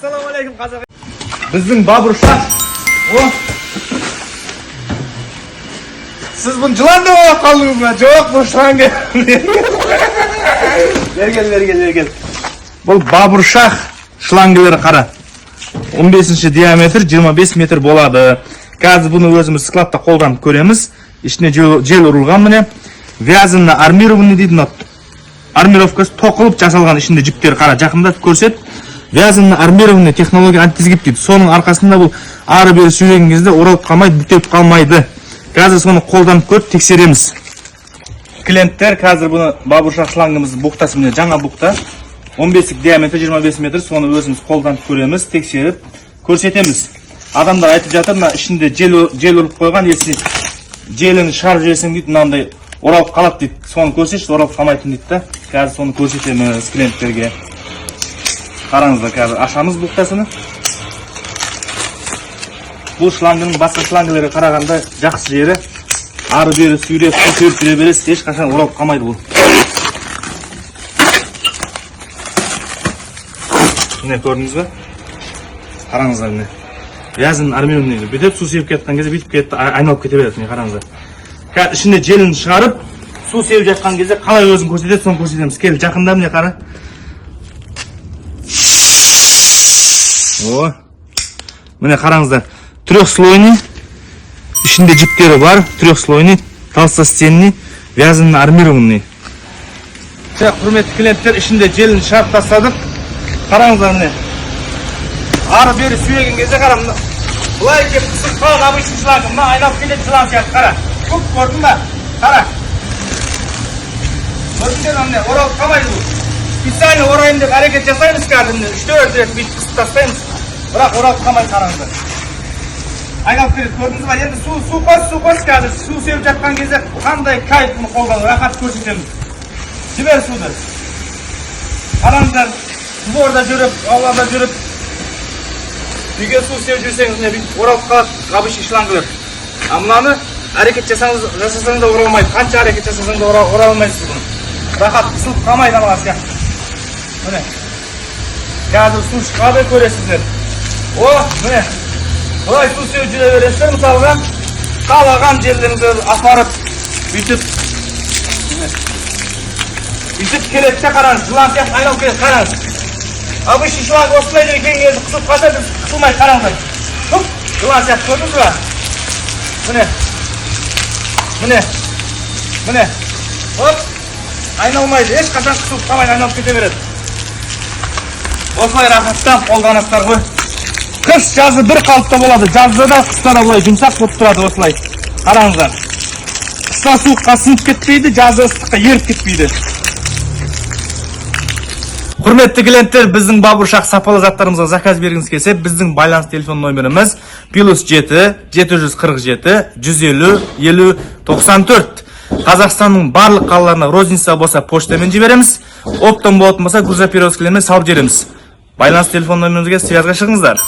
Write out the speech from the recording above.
Ассалаумағалейкум, қазақ! Біздің Бабур Шах. О! Сіз бұны жылан деп ойлап қалдыңыз ба? Жоқ, бұл шланга. Бері кел, бері кел, бері кел. Бұл Бабур Шах шлангілері, қара. 15 диаметр, 25 метр болады. Қазір бұны өзіміз складта қолданып көреміз. Ішіне жел ұрылған, міне. Вязано армированный дейді, мына армировкасы тоқылып жасалған, ішінде жіптері, қара, жақындатып көрсет. Вязано армированный технология антисгиб дейді. Соның арқасында бұл ары бері сүйреген кезде оралып қалмайды, бүктеліп қалмайды. Қазір соны қолданып көріп тексереміз. Клиенттер, қазір бұны Бабур Шах шлангымыз бухтасы, міне, жаңа бухта. 15 диаметр, 25 метр, соны өзіміз қолданып көреміз, тексеріп көрсетеміз. Адамдар айтып жатыр, мына ішінде жел ұрып қойған, если желіні шығарып жіберсең дейді, мынандай оралып қалады дейді. Соны көрсетші, оралып қалмайтын дейді да. Қазір соны көрсетеміз клиенттерге. Қараңыздар, қазір ашамыз бухтасыны. Бұл шлангының басқа шлангілерге қарағанда жақсы жері: ары бері сүйреп, су сеуіп жүре бересіз, ешқашан оралып қалмайды бұл. Міне, көрдіңіз бе? Қараңыздар, міне. Вязан армированный. Бүйтіп су сеуіп кеткен кезде бүйтіп кетті, айналып кете береді, міне, қараңыздар. Қазір ішінде желін шығарып, су сеуіп жатқан кезде қалай өзін көрсетеді, соны көрсетеміз. Кел, жақында, міне, қара. О! Міне, қараңыздар. Трехслойный, ішінде жіптері бар, трехслойный, толстостенный, вязаный армированный. Все, құрметті клиенттер, ішінде желін шығарып тастадық. Қараңыздар, міне. Ары бері сүйреген кезде, қара, мына былай келіп қысып қалады обычный шланг, мына айналып кетеді жылан сияқты, қара. Көп көрдің ба? Қара. Көрдіңдер ме, міне, оралып қалмайды бұл. Специально орайын деп әрекет жасаймыз қазір, міне, 3-4 рет бүйтіп қысып тастаймыз. Бірақ оралып қалмайды, қараңыздар. Айналып кетеді, көрдіңіз ба? Енді су қос, су қос, қазір су сеуіп жатқан кезде қандай кайф бұны қолдану, рахат көрсетеміз. Жібер суды. Қараңыздар, дворда жүріп, аулада жүріп, үйге су сеуіп жүрсеңіз, міне, бүйтіп оралып қалады обычный шлангілер. А мынаны әрекет жасаңыз, жасасаң да оралмайды. Қанша әрекет жасасаң да ора алмайсыз бұны. Рахат, қысылып қалмайды аналар сияқты. Міне. Қазір су шығады, көресіздер. О, міне. Былай су сеуіп жүре бересіздер, мысалға, қалаған жерлеріңізге апарып, бүйтіп, міне, бүйтіп келеді де, қараңыз, жылан сияқты айналып келеді, қараңыз. Обычный шланг осындай жерге келген кезде қысылып қалса, біз қысылмайды, қараңыздар. Хоп, жылан сияқты, көрдіңіз ба? Міне. Міне. Міне. Хоп. Айналмайды, ешқашан қысылып қалмайды, айналып кете береді. Осылай рахаттанып қолданасыздар ғой. Қыс жазы бір қалыпта болады. Жазда да, қыста да былай жұмсақ болып тұрады осылай. Қараңыздар. Қыста суыққа сынып кетпейді, жазы ыстыққа еріп кетпейді. Құрметті клиенттер, біздің Бабур Шах сапалы заттарымызға заказ бергіңіз келсе, біздің байланыс телефон номеріміз +7 747 150 50 94. Қазақстанның барлық қалаларына розница болса, почтамен жібереміз, оптом болатын болса, грузоперевозкалармен салып жібереміз. Байланыс телефон номерімізге связьға шығыңыздар.